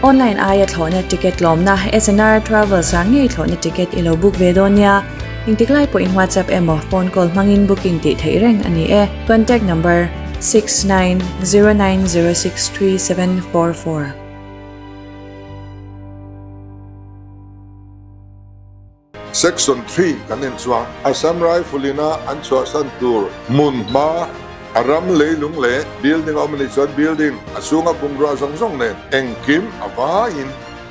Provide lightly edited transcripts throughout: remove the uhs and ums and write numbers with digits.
Online aia thlawhna ticket tlawmna SNR Travels ah ngei thlawhna ticket i lo book ve dawn nia. Engtik lai pawhin WhatsApp emaw phone call hmangin booking tih theih reng a ni e. Contact number, 6909063744. Section 3 kan en chuan Assam Rifle ina an chhuahsan tur hmun hma a ram leilung leh building a awm a nih chuan building a chhunga bungrua zawng zawng nen engkim a vaiin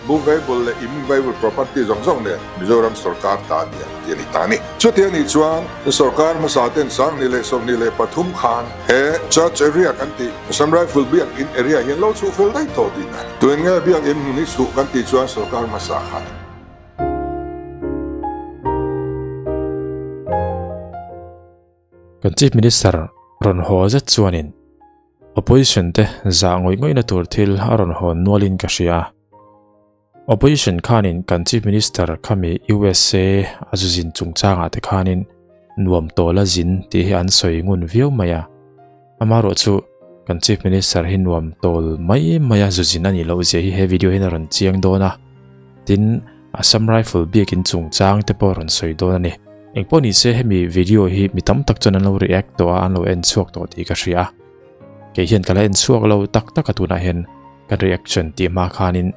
movable leh immovable property zawng zawng nen Mizoram sorkar ta a ni ang tih a ni ta a ni. Chuti a nih chuan sorkar hmasa ten 2023 khan he church area kan tih Assam Rifle biakin area hian lo chhuh fel daih tawh tihna a ni. Tun nge biakin hmun hi chhuh kan tih chuan sorkar hmasa khan. Kan Chief Minister rawn haw zet chuanin Opposition te zah ngawih ngawihna tur thil a rawn hawn nualin ka hria. Opposition khanin kan Chief Minister khami USA a zu zin chungchangah te khanin nuam tawla zin tih hi an sawi ngun viau mai a. Amaherawh chu kan Chief Minister hi nuam tawl mai mai a zu zin a nih loh zia hi he video hian a rawn chiang dawn a. Tin, Assam Rifle biakin chungchang te pawh a rawn sawi dawn a ni. Engpawh ni se hemi video hi mi tam tak chuan an lo react tawh a, an lo en chhuak tawh tih ka hria a. Kei hian ka la en chhuak lo tak tak a tunah hian kan reaction tih hma khanin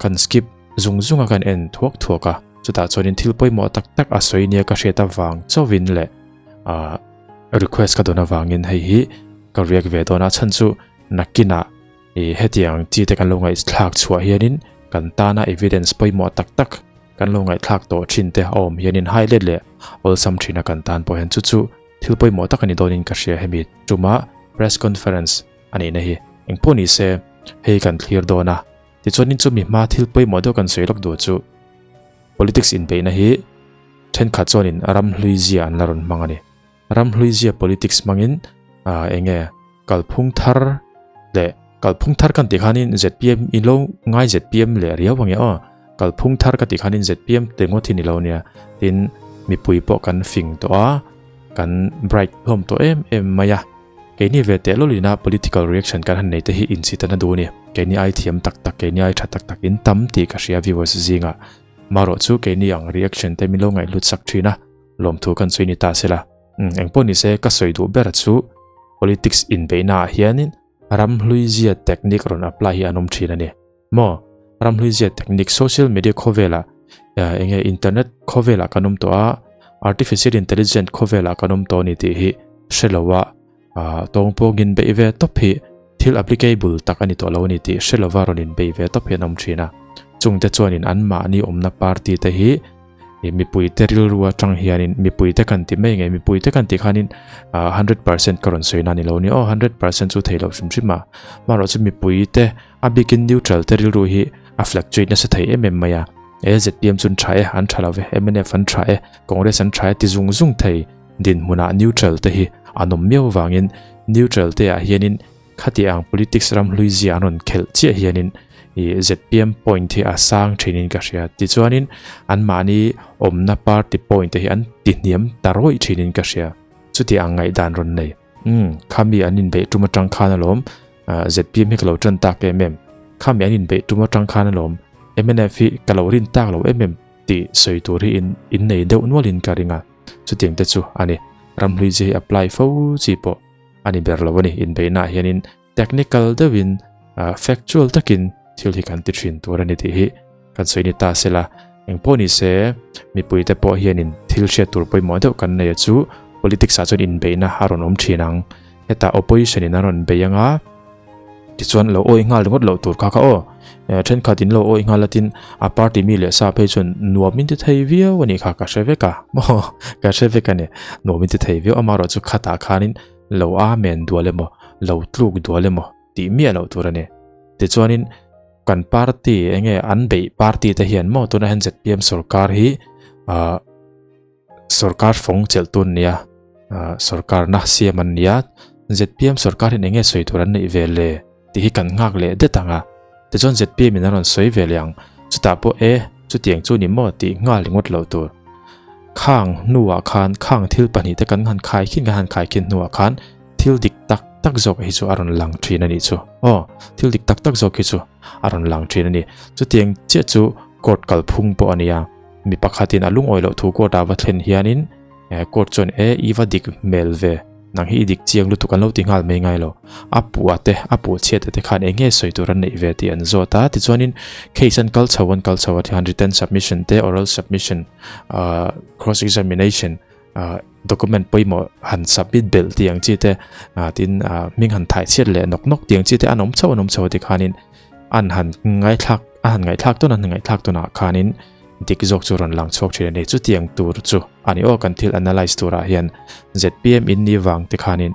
kan skip zung zung a kan en thuak thuak a. Chutah chuanin thil pawimawh tak tak a sawi nia ka hriat avang chauhin leh ah request ka dawn avangin hei hi ka react ve dawn a chhan chu nakinah ih hetiang chi te kan lo ngaihthlak chhuah hianin kan tana evidence pawimawh tak tak kan lo ngaihthlak tawh thin te a awm hianin highlight leh awlsam thin a kan tan pawh hian chu chu thil pawimawh tak a ni dawnin ka hria hemi tuma press conference a nihna hi engpawh ni se hei kan thlir dawn a tichuanin chumi hma thil pawimawh deuh kan sawi lawk duh chu politics inbeihna hi Thenkhat chuanin ramhlui zia an la rawn hmang a ni. Ramhlui zia politics hmangin eng nge kalphung thar leh kalphung thar kan tih khanin zpm in lo ngai zpm leh riau ang e aw. Kalphung thar ka tih khanin zpm te ngawt hi ni lo nia. Tin, mipui pawh kan fing tawh a, kan bright hlawm tawh em em mai a. Keini ve teh lawlina political reaction kan han nei te hi inchhitana duh a ni. Keini ai thiam tak tak, keini ai tha tak tak in tam tih ka hria viewers zingah. Marawh chu keini ang reaction te min lo ngaihhlut sak thin a, lawmthu kan sawi ni ta sela. Umm engpawh ni se ka sawi duh ber chu politics inbeihna ah hianin ramhlui zia technique rawn apply hi an awm thin a ni. Maw? Ramhlui zia technique social media khawvelah enge internet khawvelah kan awm tawh a, artificial intelligent khawvelah kan awm tawh a ni tih hi hre lo a tawngpawngin beih ve tawp hi thil applicable tak a ni tawh lo a ni tih hre lova rawn inbeih ve tawp hi an awm thin a. Chungte chuanin anmahni awmna party te hi mipuite rilru atang hianin mipuite kan ti mai nge mipuite kan tih khanin 100% ka rawn sawi na ni lo ni aw 100% chu thei lo hrim hrim a. Amaherawhchu chu mipuite a bikin neutral te rilru hi a fluctuate nasa thei em em mai a. E zpm chu an tha e an tha lo ve mnf an tha e Congress an tha e ti zung zung thei. Dinhmunah neutral te hi an awm miau vangin neutral te ah hianin khati ang politics ram hlui zia an rawn khelh chiah hianin ih zpm point hi a sang thinin ka hria. Tichuanin anmahni awmna party point te hi an ti hniam ta rawih thinin ka hria. Chuti ang ngaihdan rawn nei. Umm khami an inbeih tum atang khan alawm zpm hi ka lo tan tak em em. Khami an inbeih tum atang khan alawm mnf hi ka lo rin tak lo em em tih sawi tur hi in innei deuh nualin ka ring a. Chutiang te chu a ni. Ramhlui chi hi apply fo chi pawh a ni ber lo a ni. Inbeihnaah hianin technical deuhin factual takin thil hi kan ti thin tur a ni tih hi kan sawi ni ta sela. Engpawh ni se mipuite pawh hianin thil hriat tur pawimawh deuh kan nei a chu politics ah chuan inbeihna a rawn awm thin ang. Hetah opposition in a rawn bei anga tichuan lo awi nghal ringawt loh tur kha kha aw. Thenkhat in lo awi nghal atin a party mi leh sa phei chuan nuam in ti thei viau a nih kha ka hre vek a maw ka hre vek a ni nuam in ti thei viau amaherawh chu khatah khanin lo amen dual emaw lo tluk dual emaw tih miah loh tur a ni. Tichuanin kan party enge an beih party te hian maw tunah hian zpm sorkar hi ah Sorkar fawng chelh tun nia, sorkarna siam an nia, zpm sorkar hian enge sawi tur an neih ve le tih hi kan nghak leh det ang a, tichuan zpm in an rawn sawi ve leh ang, chutah pawh e chutiang chu ni maw tih nghal ringawt loh tur. Khang hnuah khan khang thil pahnih te kan han khai khin kan han khai khin hnuah khan. Thil dik tak tak zawk hi chu a rawn lang thin a nih chu. Aw, thil dik tak tak zawk hi chu a rawn lang thin a ni. Chutiang chiah chu court kalphung pawh a nia. Mi pakhatin a lungawi loh thu court ah va thlen hianin court chuan e i va dik hmel ve, nang hi i dik chiang lutuk an lo ti nghal mai ngai lo. A puh a te, a puh chhiat a te khan eng nge sawi tur an neih ve tih an zawt a. Tichuanin case an kal chho an kal chho a tihian written submission te, oral submission, cross examination, document pawimawh han submit belh tih ang chi te tin hming han thai chhiat leh nawk nawk tih ang chi te an awm chho an awm chho ti khanin an han ngaithlak a han ngaihthlak tawn an han ngaihthlak tawnah khanin dik zawk chu rawn lang chhuak thin a ni chutiang tur chu ani aw kan thil analyse turah hian zpm in ni vang te khanin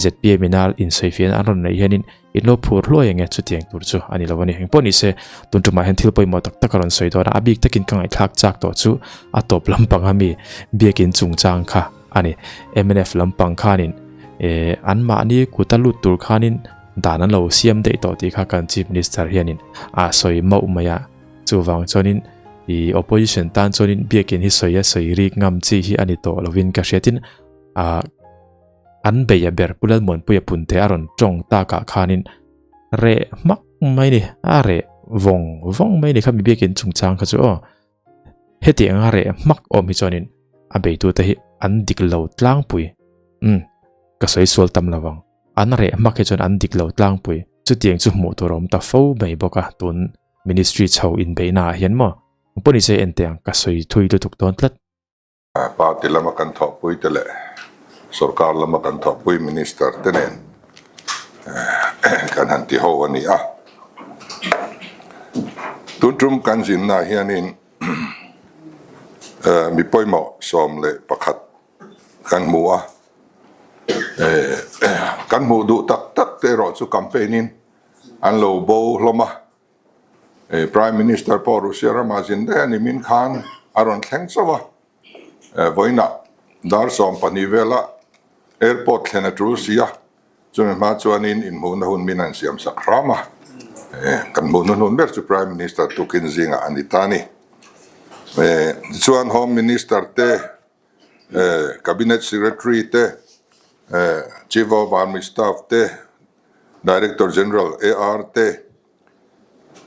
zpm ina insawifiahna an rawn neih hianin In lo phur hluai enge chutiang tur chu a ni lo a ni. Engpawh ni se, tun tumah hian thil pawimawh tak tak a rawn sawi dawn a, a bik takin ka ngaihthlak chak tawh chu a tawp lampang a mi biakin chungchang kha a ni. Mnf lampang khanin eh anmahni kuta lut tur khanin dan an lo siam daih tawh tih kha kan Chief Minister hianin a sawi mauh mai a. Chuvang chuanin ih opposition tan chuanin biakin hi sawi a sawi rik ngam chi hi a ni tawh lovin ka hriatin ah An bei a ber Pu Lalmuanpuia punte a rawn tawng takah khanin reh hmak mai ni, a reh vawng vawng mai ni kha mi biakin chungchang kha chu aw. Heti anga reh hmak awm hi chuanin a beitute hi an dik lo tlangpui. Umm, ka sawi sual tam lo ang. An reh hmak hi chuan an dik lo tlangpui. Chutiang chu hmuh tur a awm ta fo mai bawk a, tun ministry chho inbeihna ah hian maw. Pawh nise en teh ang, ka sawi thui lutuk dawn tlat. Party lama kan thawhpui te leh sorkar lama kan thawhpui minister te nen kan han ti ho a ni a. Tun tum kan zinna hianin mi pawimawh 11 kan hmu a. Kan hmuh duh tak tak te erawh chu campaign in an lo bo hlawm a. Prime Minister pawh Russia ramah zin daih a ni min khan a rawn thleng chauh a, vawiinah dar 12 vela airport thlen a tul si a, chumi hma chuanin inhmuhna hun min an siam sak hram a, kan hmuhna hnun ber chu Prime Minister tukin zingah a ni ta a ni. Tichuan Home Minister te, Cabinet Secretary te, Chief of Army Staff te, Director General AR te,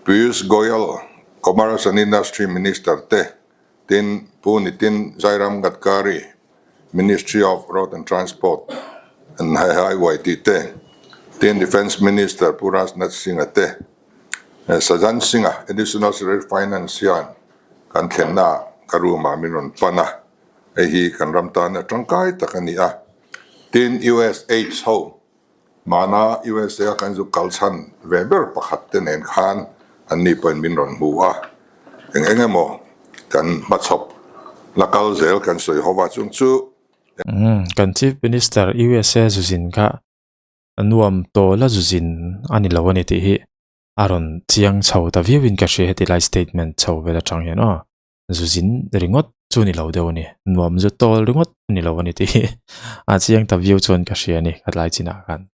Piyush Goyal, Commerce and Industry Minister te, tin Pu Nitin Jairam Gadkari, Ministry of Road and Transport and Highway tih te, tin Defence Minister Pu Rajnath Singh-a te, Sajjan Singh-a, Additional Secretary Finance hian kan thlenna ka room-ah min rawn pan a, hei hi kan ram tan a tangkai tak a ni a, tin USH ho Hmana USA a kan zuk kal chhan ve ber pakhat te nen khan an ni pawhin min rawn hmu a, eng eng emaw kan hmachhawp la kal zel kan sawi ho va chung chu. Umm, kan Chief Minister USA zuzin kha nuam tawla zuzin a ni lo a ni tih hi a rawn chiang chho ta viauin ka hria heti lai statement chho vel atang hian aw. Zu zin ringawt chu ni lo deuh a ni, nuam zu tawl ringawt a ni lo a ni tih hi a chiang ta viau chuan ka hria a ni ka tlai chinah khan.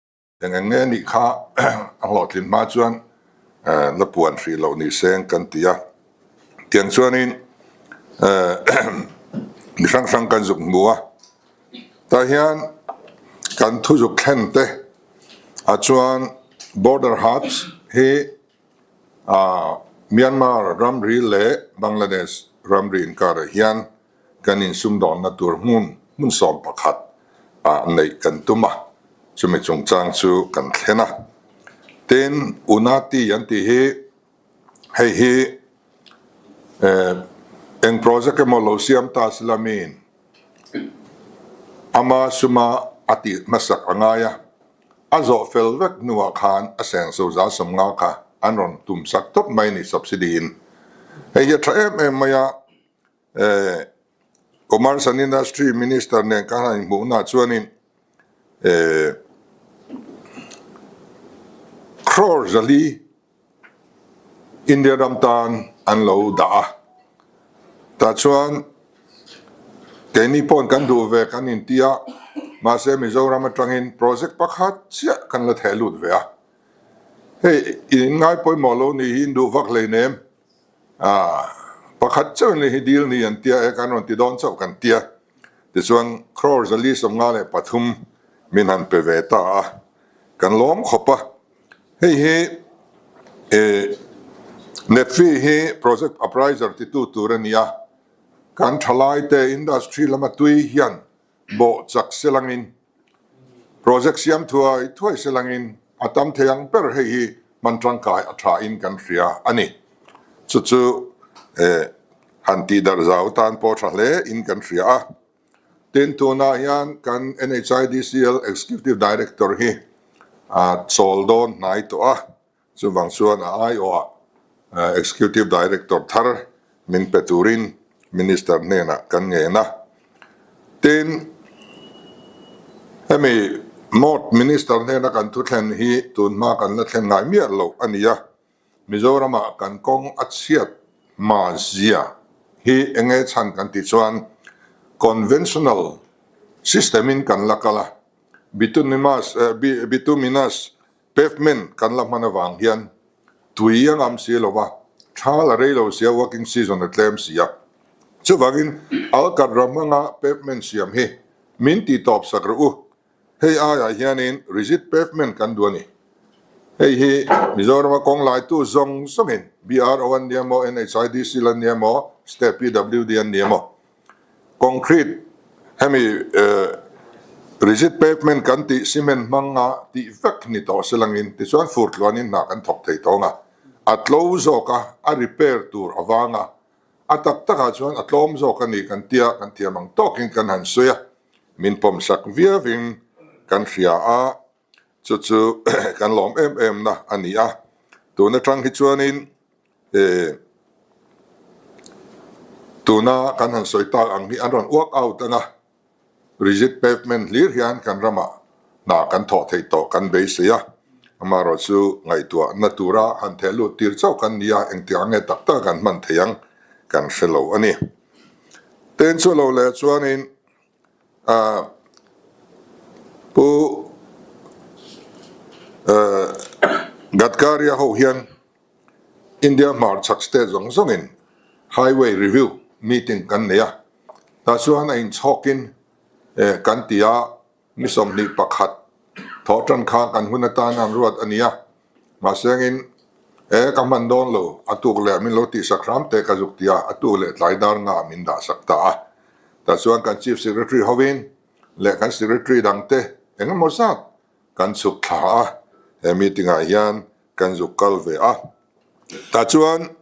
Eng eng nge nih kha a hlawhtlin hma chuan la puan hrih loh ni seng kan ti a, tiang chuanin mi hrang hrang kan zuk hmu a, tah hian kan thu zuk thlen te ah chuan border huts hi Myanmar ramri leh Bangladesh ramri inkarah hian kan insumdawnna tur hmun hmun 11 ah neih kan tum a, chumi chungchang chu kan thlen a. Tin, Unati an tih hi hei hi eng project emaw lo siam ta sila miin ama suma a tih hmasak a ngai a. A zawh fel vek hnuah khan a sengso 150 kha an rawn tum sak tawp mai ni subsidy in. Hei hi a tha em em mai a, Commerce and Industry Minister nen khan han inhmuhna chuanin crore 400 India ram tan an lo dah a, tah chuan keini paw'n kan duh ve kan inti a, mahse Mizoram atangin project pakhat chiah kan la theh lut ve a. Hei in ngai pawimawh lo ni hi in duh vak hleinem, ah pakhat chauh ni hi deal ni an tia e kan rawn ti dawn chauh kan tia, tichuan crore 453. min han pe ve ta a, kan lawm khawp a. Hei hi NEDFi hi project appraiser titu tur a ni a, kan thalaite industry lama tui hian bawh chak selangin project siam thuai thuai selangin a tam thei ang ber hei hi hman tangkai a tha in kan hria a ni. Chu chu han tih darh zau tan pawh tha hle in kan hria a. Tin, tunah hian kan NHIDCL Executive Director hi a chawl dawn hnai tawh a, chuvang chuan a aiawhah Executive Director thar min pe turin Minister hnenah kan ngen a. Tin, hemi Mawt Minister hnena kan thu thlen hi tunhma kan la thlen ngai miah loh a ni a. Mizoramah kan kawng a chhiat hma zia hi eng nge chhan kan tih chuan conventional system in kan la kal a, bituminous bituminous pavement kan la hman avang hian tui a ngam si lo va, thal a rei lo sia, working season a tlem si a. Chuvangin alkatra hmanga pavement siam hi min tih tawp sak rawh u. Hei aiah hianin rigid pavement kan duh a ni. Hei hi Mizorama kawng laitu zawng zawngin BRO an nia maw, NHIDC la nia maw, State PWD an nia maw, concrete hemi rigid pavement kan tih cement hmanga tih vek ni tawh se langin tichuan fur tluanin hna kan thawk thei tawng a, a tlo zawk a, a repair tur avanga a tak takah chuan a tlawm zawk a ni kan tia kan thiam ang tawkin kan han sawi a. Min pawmsak viauin kan hria a, chu chu kan lawm em em na a ni a. Tun atang hi chuanin tuna kan han sawi tak ang hi an rawn work out ang a, rigid pavement hlir hian kan ramah hna kan thawh theih tawh kan beisei a. Amaherawh chu ngaihtuahna tura han theh lut tir chauh kan ni a, engtiang nge tak tak kan hman thei ang kan hre lo a ni. Ten chu lo leh chuanin Pu Gadkari-a ho hian India hmarchhak state zawng zawngin highway review meeting kan nei a, tah chuan a inchhawkin kan ti a. Ni 21 thawh tan kha kan hun atan an ruat a nia. Mahsengin, E, ka hman dawn lo, a tuk leh min lo tihsak hram teh ka zuk ti a, a tuk leh tlai dar nga min dahsak ta a. Tah chuan kan Chief Secretary hovin leh kan Secretary dangte eng emaw zat kan chhuk thla a, he meeting ah hian kan zuk kal ve a. Tah chuan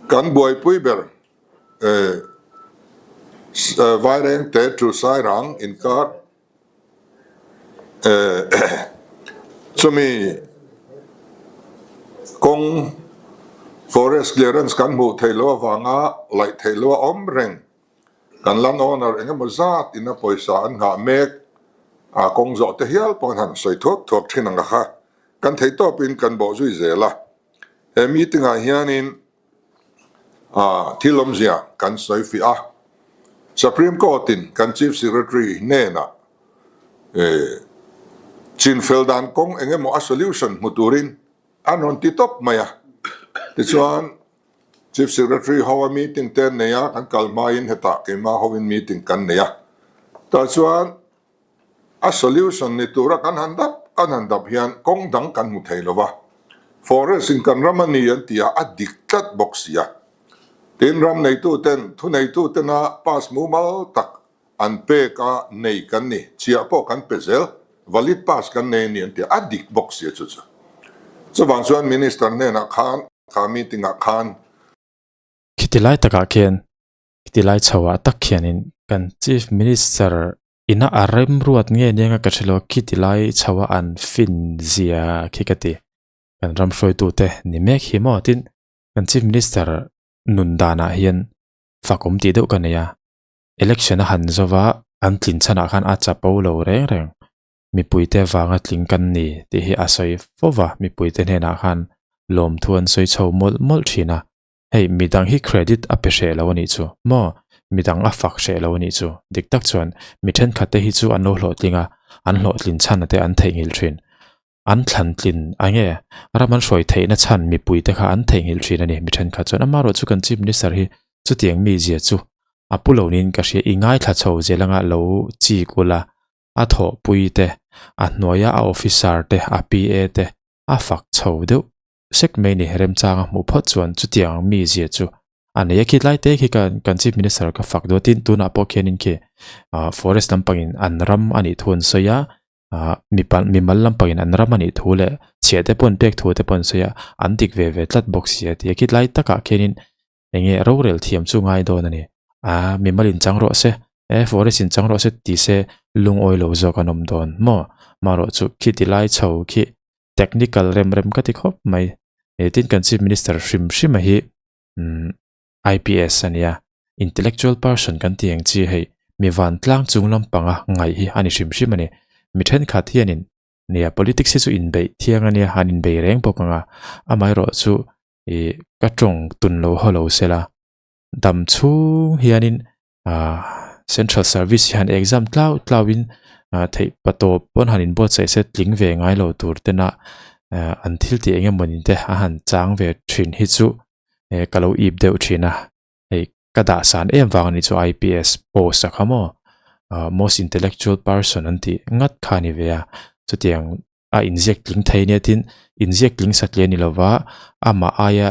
kan buaipui ber Vairengte to Sairang inkar chumi kawng forest clearance kan hmuh theih loh avanga laih theih loh a awm reng. Kan land owner eng emaw zat ina pawisa an nghah mek a kawng zawh te hial pawh an han sawi thuak thuak thin ang a kha kan theih tawpin kan bawh zui zel a. He meeting ah hianin Thil awmzia kan sawi fiah a, Supreme Court in kan Chief Secretary hnenah chinfel dan kawng eng emaw a solution hmu turin an rawn ti tawp mai a. Tichuan Chief Secretary ho a meeting te an nei a, kan kal hmain hetah keimah hovin meeting kan nei a. Tah chuan A solution ni tura kan han dap kan han dap hian kawng dang kan hmu thei lo va, forest in kan ram a ni an ti a, a dik tlat bawk si a. Tin, ram neitu ten, thu neitu tena pass mumal tak an pek a nei kan ni, chhiah pawh kan pe zel, valid pass kan nei a ni an ti a, a dik bawk si a chu chu. Chuvang chuan Minister hnenah khan, kha meeting ah khan, Khiti lai takah khian Khiti lai chhoah tak khianin kan Chief Minister ina a remruat nge nia ka hre lo a, khiti lai chhoa an fin zia khi ka ti. Kan ram hruaitute ni mek hi maw tin kan Chief Minister nun danah hian fak awm tih deuh ka nei a, election a han zo va an tlin chhanah khan a chapo lo reng reng mipuite vanga tling kan ni tih hi a sawi fo va, mipuite hnenah khan lawmthu an sawi chho mawlh mawlh thin a. Hei, midang hi credit a pe hreh lo a nih chu maw? Midang a fak hreh lo a nih chu. Dik tak chuan, mi thenkhat te hi chu an lo hlawhtling a, an hlawhtlin chhan a te an theihnghilh thin. An thlantlin a nge, ram an hruai theihna chhan mipui te kha an theihnghilh thin a ni mi thenkhat chuan. Amaherawhchu kan Chief Minister hi chutiang mizia chu a pu lo niin ka hria, i ngaithla chho zel anga lo chik ula. A thawhpui te, a hnuaia a officer te, a PA te a fak chho deuh sek mai ni. Remchang a hmuh phawt chuan chutiang mizia chu a nei a. Khitlai te khi kan Chief Minister ka fak duh a, tin tunah pawh khianin khi forest lampangin an ram a nih thu an sawi a, mipa mimal lampangin an ram a nih thu leh chhiah te pawh an pek thu te pawh an sawi a, an dik ve ve tlat bawk si a ti a. Khitlai takah khianin Eng nge rorel thiam chu ngai dawn a ni. A, mimal in chang rawh se, e, forest in chang rawh se ti se lungawi lo zawk an awm dawn maw? Marawh chu khi ti lai chho khi technical rem rem ka ti khawp mai. E, tin kan chief minister hrim hrim a hi umm IPS a nia, intellectual person kan ti ang chi hei mi vantlang chung lampanga ngaih hi a ni hrim hrim a ni. Mi thenkhat hianin nia politics hi chu inbeih thiang a nia, an inbei reng bawk ang a, amaherawh chu ih ka tawng tun lo haw lo sela dam chhung hianin ah central service hian exam tlau tlau in ah theih pa tawp pawn han inbuatsaih se tling ve ngai lo tur tena ah an thil tih eng emawni te a han chang ve thin hi chu eh ka lo ip deuh thin a hei ka dah san em vang anih chu IPS post a kha maw ah most intellectual person an tih ngat kha a ni ve a chutiang. a inziak tling thei nia tin inziak tling satliah ni lova amah aia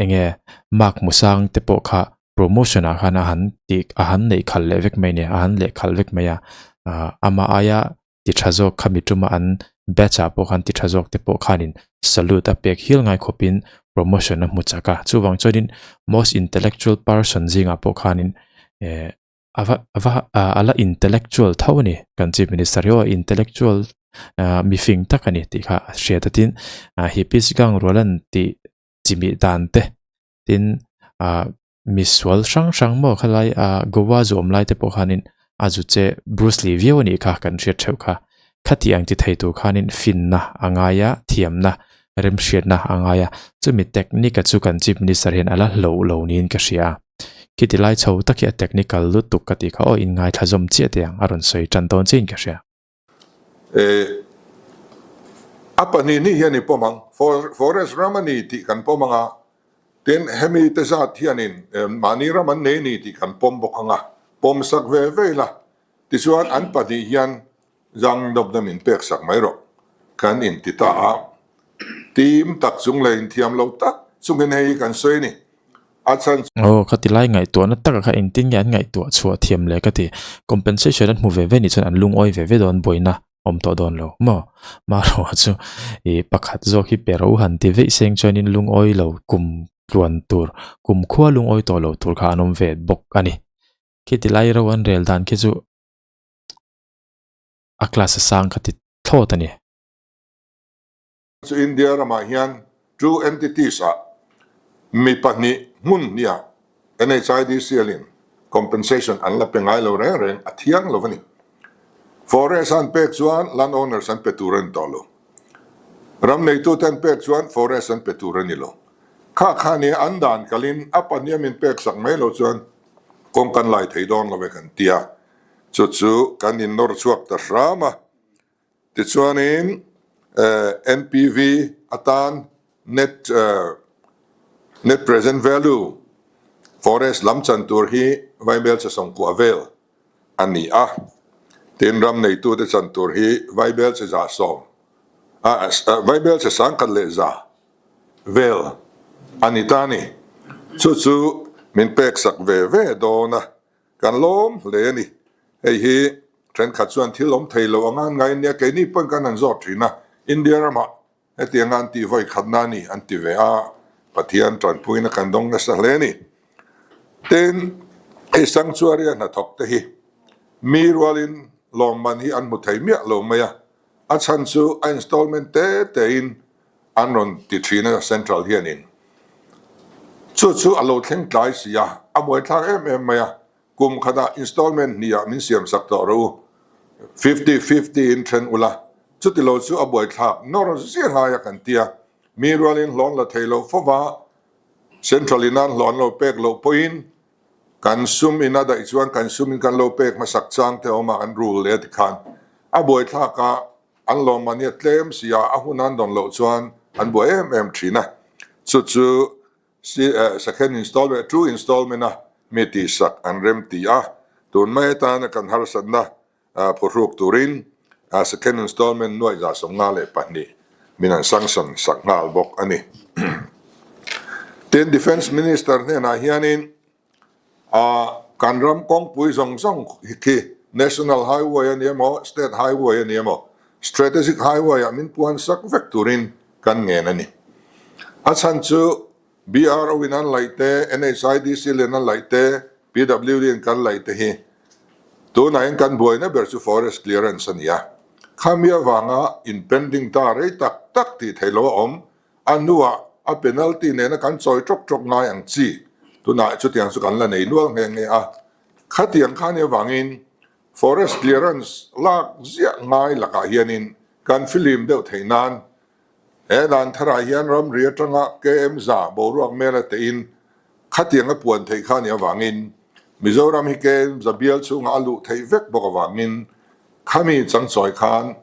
eng nge mark hmu sang te pawh kha promotion ah khan a han tih a han neih khalh leh vek mai a ni a han leh khalh vek mai a ah amah aia ti tha zawk kha mi tuma an batch ah pawh khan ti tha zawk te pawh khanin salute a pek hial ngai khawpin promotion a hmu chak a chuvang chuanin most intellectual person zingah pawh khanin eh. A va a va a la intellectual tho a ni kan chief minister hi aw intellectual ah mifing tak a ni tih kha a hriat a tin ah hippies gang rual an tih chimih dan te tin ah misual hrang hrang maw khalai ah Goa zu awm lai te pawh khanin a zu che Bruce Lee viau a nih kha kan hriat theuh kha khati ang ti thei tur khanin finna a ngai a thiamna remhriatna a ngai a chumi technique a chu kan chief minister hian a la hloh lo niin ka hria a. Khiti lai chho tak hi a technical lutuk ka tih kha aw in ngaithla zawm chiah teh ang a rawn sawi tan dawn chiah in ka hria. E, a pahnihni hian i pawm ang, forest ram a ni tih kan pawm ang a, tin hemi te zat hianin mahni ram an nei a ni tih kan pawm bawk ang a, pawm sak ve ve ila, tichuan an pahnih hian Zang dawpna min pek sak mai rawh kan inti ta a, tim tak chung leh inthiam lo tak chungin hei hi kan sawi a ni. A chhan chu. Aw, ka ti lai ngaihtuahna taka kha engtin nge an ngaihtuah chhuah thiam le ka ti. Compensation an hmu ve ve nih chuan an lungawi ve ve dawn buaina awm tawh dawn lo maw? Marawh chu ih pakhat zawk hi pe ro han ti veih seng chuanin lungawi lo kum tluan tur, kum khua lungawi tawh lo tur kha an awm ve bawk a ni. Khiti lai ro an rel dan khi chu. a class a sang kha ti thlawt a ni. Chu India ramah hian two entities ah mi pahnih hmun hniah NHIDCL in compensation an la pe ngai lo reng reng a thiang lo a ni. Forest an pek chuan land owners an pe tur a ni tawh lo. Ram neitute an pek chuan forest an pe tur a ni lo. Kha kha nia an dan kalin a pahniha min pek sak mai lo chuan kawng kan lai thei dawn lo e kan ti a. Chu chu kan innawr chhuak ta hram a, tichuanin NPV atan net net present value forest lam chan tur hi Vaibelchhe sawmkua vel a ni a, tin ram neitute chan tur hi Vaibelchhe 110 Vaibelchhe 10,000 leh 100 vel a ni ta a ni. Chu chu min peksak ve ve dawn a. Kan lawm hle a ni. Hei hi thenkhat chuan thil awm thei lo anga an ngai nia, keini pawhin kan han zawt thin a, India ramah hetianga an tih vawi khatna a ni an ti ve a, Pathian tanpuina kan dawng nasa hle a ni. Tin, hei sanctuary a hnathawk te hi mi rualin lawmman hi an hmu thei miah lo mai a, a chhan chu a installment te tein an rawn ti thin a Central hianin chu chu a lo thleng tlai si a, a buaithlak em em mai a, kum khatah installment hniah min siam sak tawh rawh u, fifty fifty in then ula, chuti lo chu a buaithlak nawr ziah ngai a kan ti a, mi rualin hlawn la thei lo fova Central in an hlawn lo pek loh pawhin kan sum in a daih chuan kan sum in kan lo pek hmasak chang te awm a an rule leh a tikhan a buaithlak a. An lawmman hi a tlem si a, a hun an dawn loh chuan an buai em em thin a. Chu chu second installment, two installment a mi tihsak an rem ti a, tun mai atana kan harsatna phuhruk turin second installment 152 min an sanction sak nghal bawk a ni. Tin, Defence Minister hnenah hianin kan ram kawngpui zawng zawng khi National Highway a ni emaw, State Highway a ni emaw, Strategic Highway ah min puan sak vek turin kan ngen a ni. A chhan chu BRO in an laih te, NHIDC lian an laih te, PWD in kan laih te hi tunah hian kan buaina ber chu forest clearance a ni a. Khami avanga in pending ta rei tak tak tih theih lo a awm. A hnuah a penalty nena kan chawi tawk tawk ngai ang chi. Tunah chutiang chu kan la nei nual nghe nghe a. Khatiang kha ni avangin forest clearance lak ziah ngai lakah hianin kan filim deuh theih nan He dan tharah hian ramri atanga KM za boruak mela tein khatiang a puan theih kha nih avangin Mizoram hi KM za bial chhungah a luh theih vek bawk avangin khami changchawi khan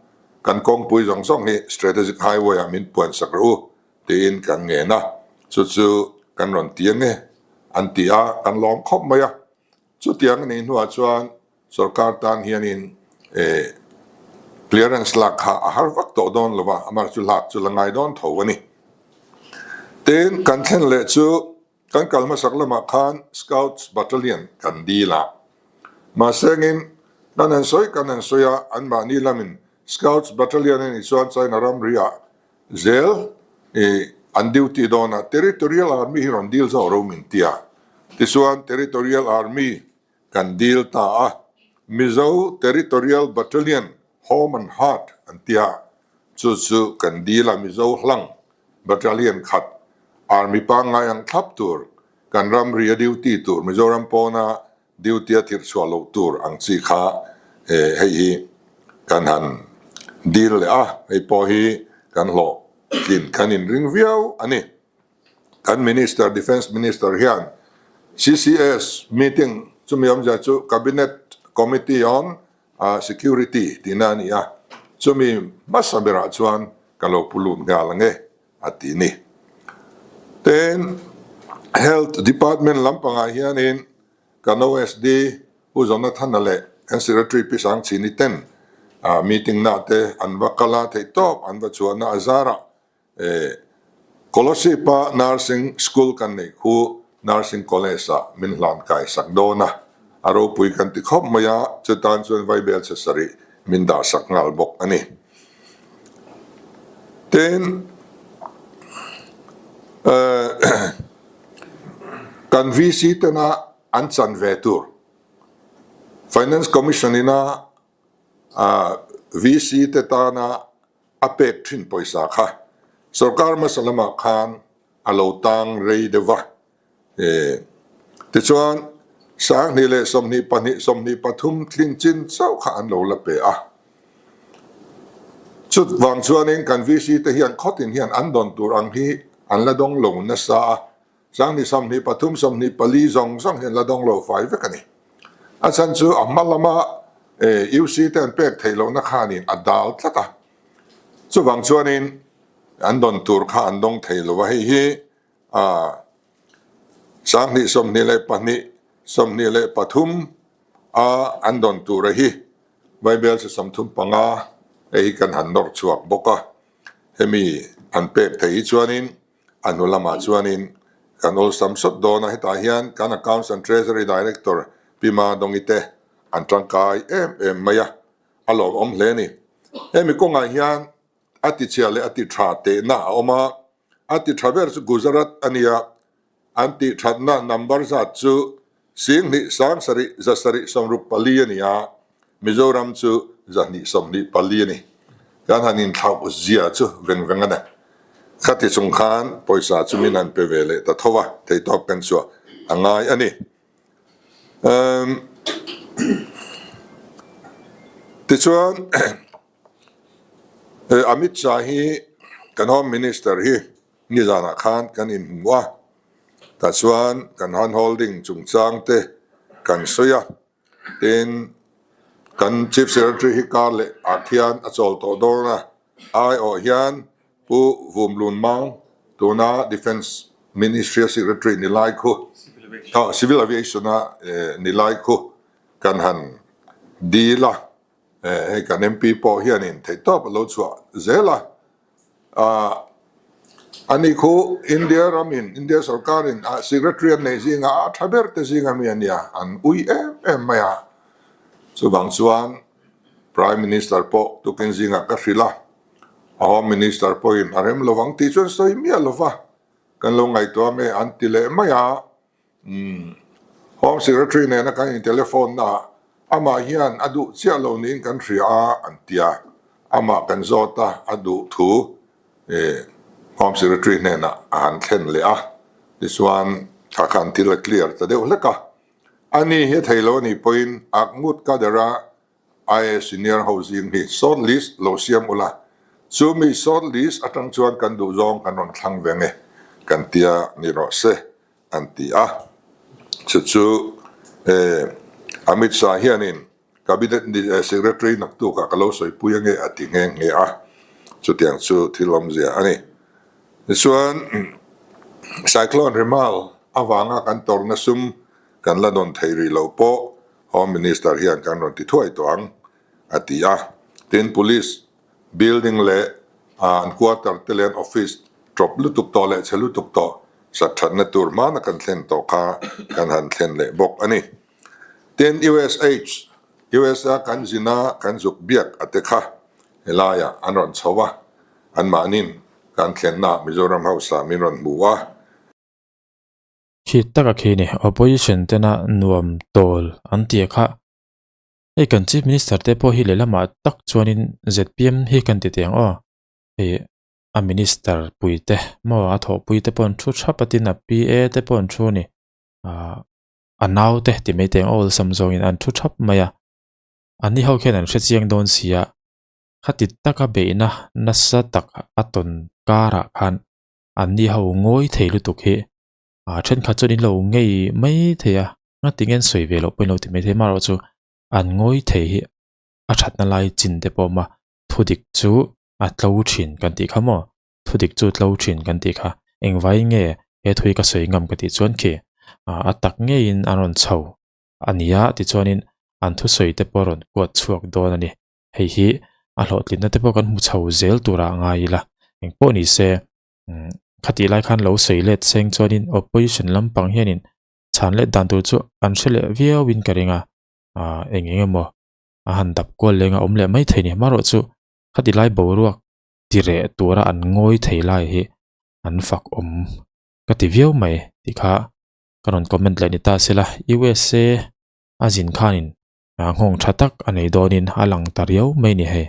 kan kawngpui zawng zawng hi Strategic Highway ah min puan sak rawh u tiin kan ngen a, chu chu kan rawn ti ange an ti a, kan lawm khawp mai a. Chutiang a nih hnuah chuan Sorkar tan hianin clearance lak kha a har vak tawh dawn lo va, amah chu lak chu la ngai dawn tho a ni. Tin, kan thlen leh chu kan kal hmasak lamah khan Scouts Battalion kan dil a. Mahsengin kan han sawi kan han sawi a, anmahni lamin Scouts Battalion a nih chuan China ramri-ah zel an duty dawn a, Territorial Army hi rawn dil zawk ro min ti a. Tichuan Territorial Army Kan dil ta a, Mizo Territorial Battalion Home and Heart an tia, chu chu kan dil a Mizo hlang Battalion khat Army pangngai ang thlap tur, kan ramri a duty tur, Mizoram pawna duty a tirh chhuah loh tur ang chi kha hei hi kan han dil leh a, hei pawh hi kan hlawhtlin kan inring viau a ni. Kan Minister, Defence Minister hian CCS meeting chumi awmzia chu Cabinet Committee on Security tihna a ni a, chumi hmasa berah chuan ka lo pu lut nghal ang e a ti ni. Tin, Health Department lampangah hianin kan OSD Pu Jonathana leh kan Secretary Pi Sangchini ten meeting na te an va kal a, theihtawp an va chhuahna a zarah Kolosip-a Nursing School kan neih khu Nursing College-ah min hlan kai sak dawn a, a ropui kan ti khawp mai a, chutan chuan Vaibel chhe sarih min dah sak nghal bawk a ni. Tin, kan VC tena an chan ve tur Finance Commission ina VC te tana a pek thin pawisa kha sorkar hmasa lamah khan a lo tang rei deuh va. Tichuan, 2022, 23 tling chin chauh kha an lo la pe a. Chuvang chuanin kan VC te hian khawtin hian an dawn tur ang hi an la dawng lo nasa a. 2023, 24 zawng zawng hian la dawng lo fai vek a ni. A chhan chu a hma lama UC te an pek theih lohna khanin a dal tlat a, chuvang chuanin an dawn tur kha an dawng thei lo a, hei hi 2022, 23 a an dawn tur a hi Vaibel chi 35 hei hi kan han nawr chhuak bawk a, hemi an pek theih hi chuanin A hnu lamah chuanin kan awlsam sawt dawn a, hetah hian kan Accounts and Treasury Director Pi Ma Dawngite an tangkai em em mai a, a lawmawm hle a ni. Hemi kawngah hian a tichhia leh a ti tha tehna a awm a, a ti tha ber chu Gujarat a nia, an tih thatna number zat chu 10 7 764 a ni a, Mizoram chu 224 a ni. Kan han inthlauh zia chu veng veng a ni. Khati chung khan pawisa chu min han pe ve leh ta tho a, theihtawp kan chhuah a ngai a ni. Tichuan Amit Shah hi kan Home Minister hi nizanah khan kan inhmu a, tah chuan kan hand holding chungchang te kan sawi a. Tin, kan Chief Secretary hi kar leh ah khian a chawl tawh dawn a, aiawh hian Pu Vum Lun Mang tuna Defence Ministry a Secretary ni lai khu, Civil Aviation a ni lai khu kan han dil a. Hei kan MP pawh hianin theihtawp a lo chhuah zel a. Ani khu India ramin, India sorkarin a secretary an neih zinga a tha ber te zinga mi a nia, an ui em em mai a. Chuvang chuan Prime Minister pawh tukin zingah ka hrilh a, a Home Minister pawhin a rem lovang tih chuan sawi miah lova kan lo ngaihtuah ang e an ti leh mai a. Umm. Home Secretary nena kan in telephone na amah hian a duh chiah lo niin kan hria a an ti a, amah kan zawt a, a duh thu Home Secretary hnenah a han thlen leh a, tichuan kha khan thil a clear ta deuh hlek a. Ani hi a thei lo anih pawhin Akmut Kader-a IAS senior ho zing hi short list lo siam ula, chu mi short list atang chuan kan duh zawng kan rawn thlang ve nge kan tia ni rawh se an ti a. Chu chu Amit Shah hianin Cabinet Secretary naktukah ka lo sawipui ange a ti nghe nghe a, chutiang chu thil awmzia a ni. Tichuan Cyclone Remal avanga kan tawrhna sum kan la dawn thei rih lo pawh Home Minister hian kan rawn ti thuai tawh ang, a ti a. Tin, Police building leh an quarter te leh an office tawp lutuk tawh leh chhe lutuk tawh sat thatna tur hmana kan thlen tawh kha kan han thlen leh bawk a ni. Tin, USH, USA kan zina kan zuk biak a te kha helaiah an rawn chho a, anmahnin kan thlennaah Mizoram House-ah min rawn hmu a. Khi taka khi ni opposition tena nuam tawl an ti a kha. Hei kan chief minister te pawh hi lehlamah tak chuanin zpm hi kan ti teh ang aw. Hei a minister pui te maw a thawhpui te pawh an thu thap a tin a pa te pawh an thu a ni. Ahh a nau te ti mai teh ang aw awlsam zawngin an thu thap mai a. Anni ho khian an hrechiang dawn si a. Khati taka beihna nasa tak a tawn karah khan anni ho ngawi thei lutuk hi ah thenkhat chuan in lo ngei mai thei a nga tinge an sawi ve loh pawh in lo ti mai thei amaherawh chu an ngawi thei hi a thatna lai chin te pawh a awm a thu dik chu a tlo thin kan tih kha maw thu dik chu tlo thin kan tih kha engvai nge he thu hi ka sawi ngam ka tih chuan khi ah a tak ngeiin an rawn chho a ni a tichuanin an thusawi te pawh a rawn kuat chhuak dawn a ni. Hei hi a hlawhtlinna te pawh kan hmu chho zel turah a ngai ila engpawh ni se khatih lai khan lo sawi let seng chuanin opposition lampang hianin chhan let dan tur chu an hre leh viauin ka ring a ah eng eng emaw a han dap kual leng a awm leh mai thei ni amaherawh chu khati lai boruak ti reh tura an ngawi thei lai hi an fak awm ka ti viau mai tih kha ka rawn comment leh ni ta sela USA a zin khanin nghawng tha tak a nei dawnin a lang ta riau mai ni hei.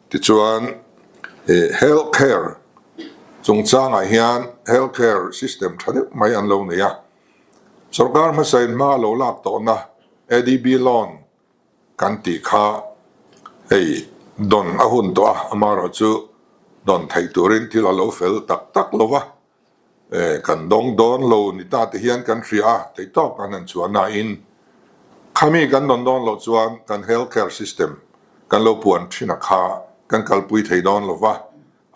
Tichuan, health care chungchangah hian health care system tha deuh mai an lo nei a. Sorkar hmasain hma lo lak tawhna ADB loan kan tih kha hei dawn a hun tawh a, amaherawhchu dawn theih turin thil a lo fel tak tak lo va. Kan dawng dawn lo ni ta te hian kan hria a, theihtawp kan han chhuah nain khami kan dawn dawn loh chuan kan health care system kan lo puan thin a kha kan kalpui thei dawn lo va,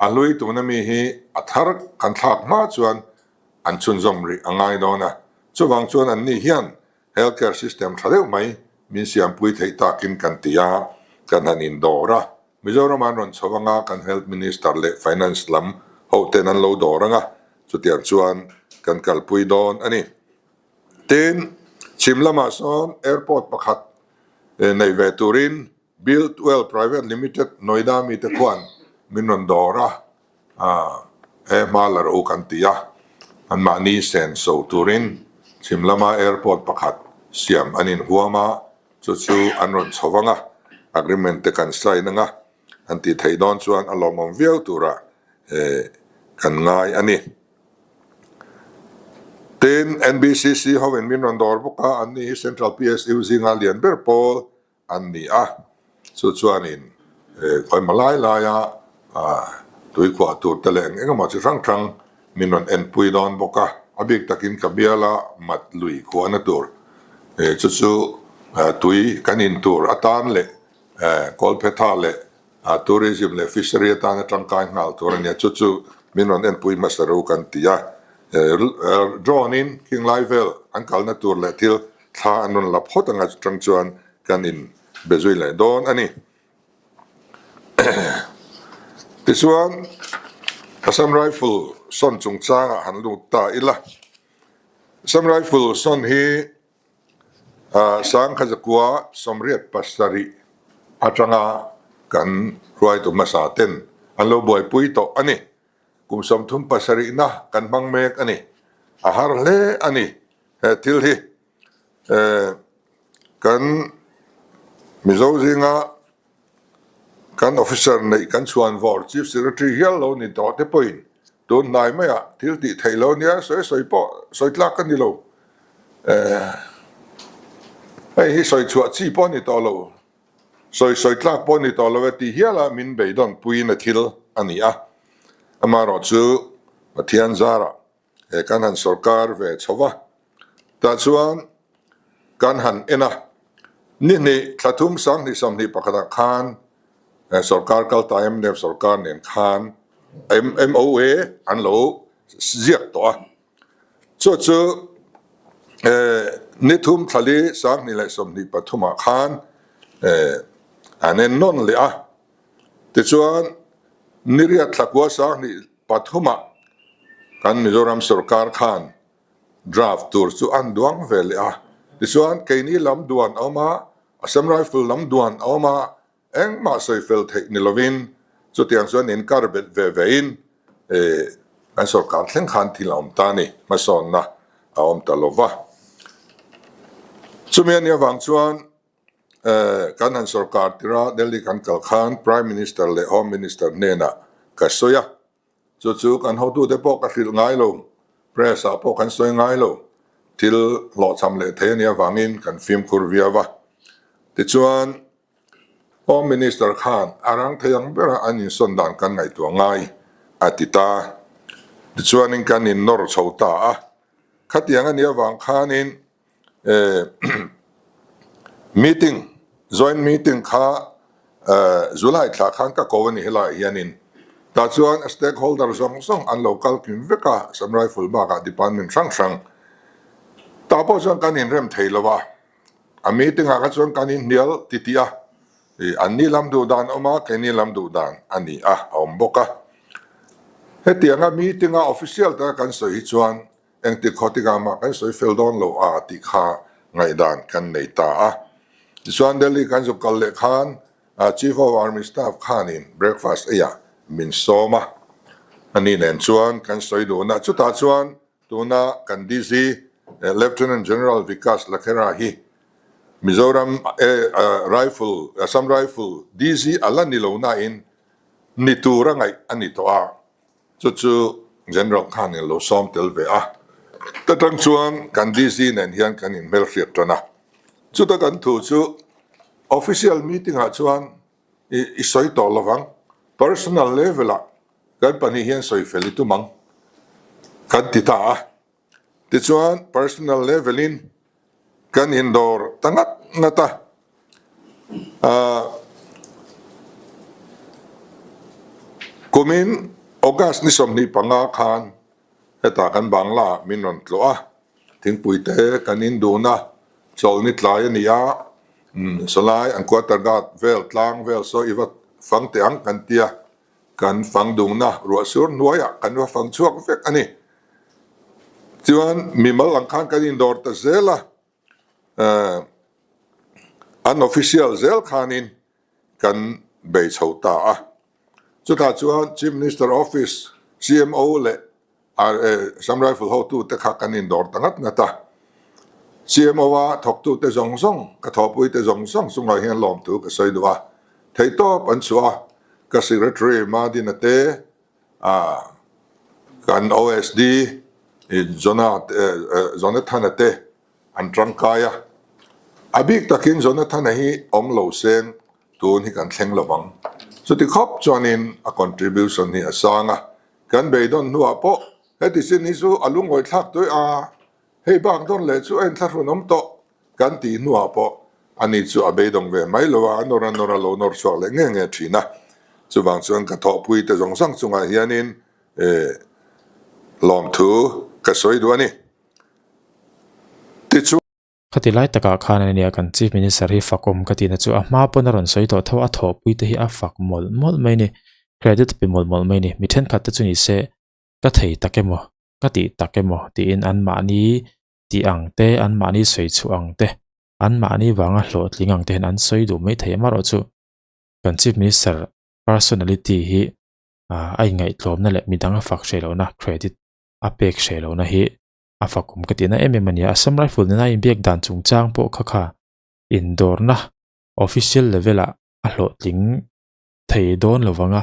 a hlui tuna mi hi a thar kan thlak hma chuan an chhunzawm rih a ngai dawn a, chuvang chuan anni hian health care system tha deuh mai min siampui theih takin kan ti a, kan han indawr a. Mizoram an rawn chho anga kan Health Minister leh Finance lam hoten an lo dawr anga chutiang chuan kan kalpui dawn a ni. Tin, chhim lamah sawn airport pakhat nei ve turin Build Well Private Limited Noida mite khuan min rawn dawr a, he hma la rawh u kan ti a, anmahni senso turin chhim lama airport pakhat siam an inhuam a, Chu chu an rawn chho vang a, agreement te kan sign anga an tih theih dawn chuan a lawmawm viau tura kan ngai a ni. Tin, NBCC hovin min rawn dawr bawk a, anni hi Central PSU zinga lian ber pawl an ni a, chu chuanin khawimaw lai laia tuikhuah tur te leh eng engemaw chi hrang hrang min rawn enpui dawn bawk a, a bik takin ka biala mat lui khuahna tur chu chu tui kan in tur atan leh kawlphetha leh tourism leh fishery atana tangkai nghal tur a nia, chu chu min rawn enpui hmasa ro kan ti a, drone in khing lai vel an kalna tur leh thil thla an rawn la phawt anga chutang chuan kan in. be zui leh dawn a ni. Tichuan, Assam Rifle sawn chungchangah han lut ta ila. Assam Rifle sawn hi Sangkhazakua 87 atanga kan hruaitu hmasa ten an lo buaipui tawh a ni. Kum 37 na kan hmang mek a ni. A har hle a ni he thil hi. Kan Mizo zinga kan officer neih kan chhuan vawr Chief Secretary hial lo ni tawh te pawhin tun hnai maiah thil tih theih lo nia sawi sawi pawh sawi tlak ka ni lo. Hei hi sawi chhuah chi pawh a ni tawh lo, sawi sawi tlak pawh a ni tawh lo e tih hiala min beidawn puiin a thil a ni a. Amaherawhchu Pathian zarah He kan han sorkar ve chho va, tah chuan kan han en a, ni hnih thla thum 2021 ah khan sorkar kal ta mnf sorkar nen khan MOA an lo ziak tawh a, chu chu ni thum thla li 2023 ah khan an en nawn leh a, tichuan ni riat thla kua 20. Pathumah kan Mizoram sorkar khan draft tur chu an duang ve leh a, tichuan keini lam duan a awm a, Assam Rifle lam duan a awm a, engmah sawi fel theih ni lovin chutiang chuan inkar bet ve vein kan sorkar thleng khan thil a awm ta a ni, hmasawnna a awm ta lo va. Chumi a nih avang chuan Kan han sorkar tirh a, Delhi kan kal khan Prime Minister leh Home Minister hnenah ka sawi a, chu chu kan hotute pawh ka hrilh ngai lo, press ah pawh kan sawi ngai lo, thil hlawhchham leh thei a nih avangin kan fimkhur viau a. Tichuan, Home Minister khan a rang thei ang bera an insawn dan kan ngaihtuah ngai a ti ta. Tichuanin kan innawr chho ta a, khatiang a nih avang khanin Meeting, joint meeting kha July thla khan ka ko a ni helaiah hianin tah chuan stakeholder zawng zawng an lo kal kim vek a, Assam Rifle bakah department hrang hrang tah pawh chuan kan inrem thei lo a, a meeting ah kha chuan kan inhnial titih a, an ni lam duh dan a awm a, keini lam duh dan a ni a, a awm bawk a. Hetianga meeting a official taka kan sawi hi chuan Engtik khaw tikah mah kan sawi fel dawn lo a tih kha ngaihdan kan nei ta a. Tichuan Delhi kan zuk kal leh khan Chief of Army Staff khanin breakfast eiah min sawm a. Ani nen chuan kan sawi dun a, chutah chuan tuna kan DG Lieutenant General Vikas Lakhera hi Mizoram Rifle, Assam Rifle DG a la ni lo nain ni tura ngaih a ni tawh a. Chu chu General khan in lo sawm tel ve a, ta tang chuan kan DC nen hian kan inhmelhriat tan a. Chuta kan thu chu official meeting ah chuan i sawi tawh lovang, personal level ah kan pahnih hian sawi fel i tum ang kan ti ta a. Tichuan personal level in kan indawr ta ngat ngat a, kumin August ni 25 khan hetah kan Bangla ah min rawn tlawh a, thingpui te kan in dun a, chawlhni tlai a ni a, sawlai an quarter guard vel tlang vel saw i va fang teh ang kan ti a, Kan fang dungna ruah sur hnuaiah kan va fang chhuak vek a ni. Chuan mimal ang khan kan indawr ta zel a, an official zel khanin kan bei chho ta a. Chutah chuan Chief Minister Office, CMO leh Assam Rifle hotute kha kan indawr ta ngat ngat a. CMO-a thawktute zawng zawng, ka thawhpuite zawng zawng chungah hian lawmthu ka sawi duh a. Theihtawp an chhuah a, ka Secretary Madina te, kan OSD Jonathana te an tangkai a. A bik takin Jonathana hi awm lo seng tun hi kan thleng lo vang. Chuti khawp chuanin a contribution hi a sang a. Kan beidawn hnuah pawh heti chin hi chu a lungawi thlak tawih a, hei bak dawn leh chu a inthlahrun awm tawh kan tih hnuah pawh ani chu a beidawng ve mai lo a, a nawr a nawr a lo nawr chhuak leh nge nge thin a. Chuvang chuan ka thawhpui te zawng zawng chungah hianin lawmthu ka sawi duh a ni. Tichuan. Khati lai takah khan ania kan Chief Minister hi fakawm ka tihna chu a hma pawn a rawn sawi tawh tho a thawhpui te hi a fak mawlh mawlh mai ni, credit pe mawlh mawlh mai ni. Mi thenkhat te chu ni se ka thei tak emaw ka tih tak emaw tiin anmahni tih ang te anmahni sawi chhuah ang te anmahni vanga hlawhtling ang te hian an sawi duh mai thei amaherawhchu kan Chief Minister personality hi a inngaihtlawmna leh midang a fak hreh lohna credit a pek hreh lohna hi a fakawm ka tihna em em a ni a. Assam Rifle nena inbiak dan chungchang pawh kha kha indawrna official level ah a hlawhtling thei dawn lo vang a,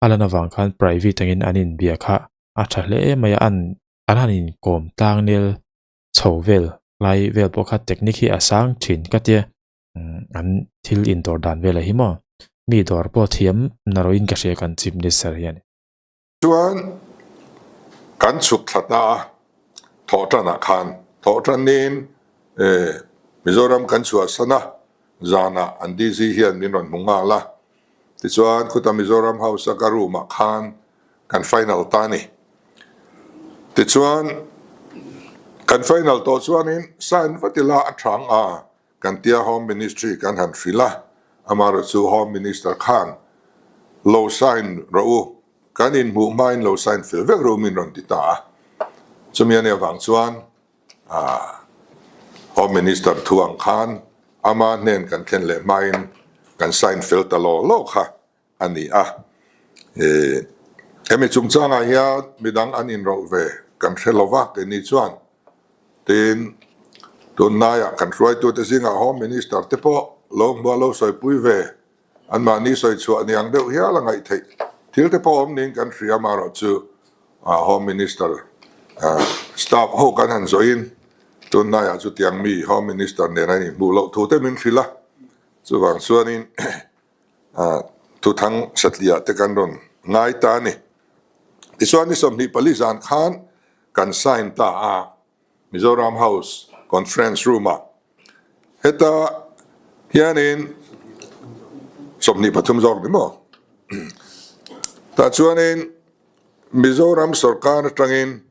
a lan avang khan private angin an inbia kha a tha hle mai a, an an han inkawm tlang nel chho vel lai vel pawh kha technique hi a sang thin ka tia an thil indawr dan velah hi maw mi dawr pawh thiam narawhin ka hria kan Chief Minister hian. Chuan kan chhuk thla ta a, thawhtanah khan thawhtanin Mizoram kan chhuahsan a, zanah an DG hian min rawn hmu nghal a. Tichuan khuta Mizoram House a ka room ah khan kan final ta a ni. Tichuan kan final tawh chuanin sign vat ila a thang a, Kan tia Home Ministry kan han hrilh a, amaherawh chu Home Minister khan lo sign rawh u, kan inhmuh hmain lo sign fel vek rawh u min rawn ti ta a. Chumi a nih avang chuan Home Minister thu ang khan ama hnen kan thlen leh hmain kan sign fel ta law law kha a ni a. Hemi chungchangah hian midang an inrawlh ve kan hre lo va, keini chuan tin tunlaiah kan hruaitute zingah Home Minister te pawh lo hmua lo sawipui ve, anmahni sawi chhuah ni ang deuh hial a ngaih theih thil te pawh awm niin kan hria amaherawh chu Home Minister staff ho kan han zawhin tunlaiah chutiang mi Home Minister nen an inhmuh loh thu te min hrilh a, chuvang chuanin Thuthang satliah te kan rawn ngai ta a ni. Tichuan ni 24 zan khan kan sign ta a, Mizoram House Conference Room-ah. Heta hianin 23 zawk ni maw? Tah chuanin Mizoram sawrkar atangin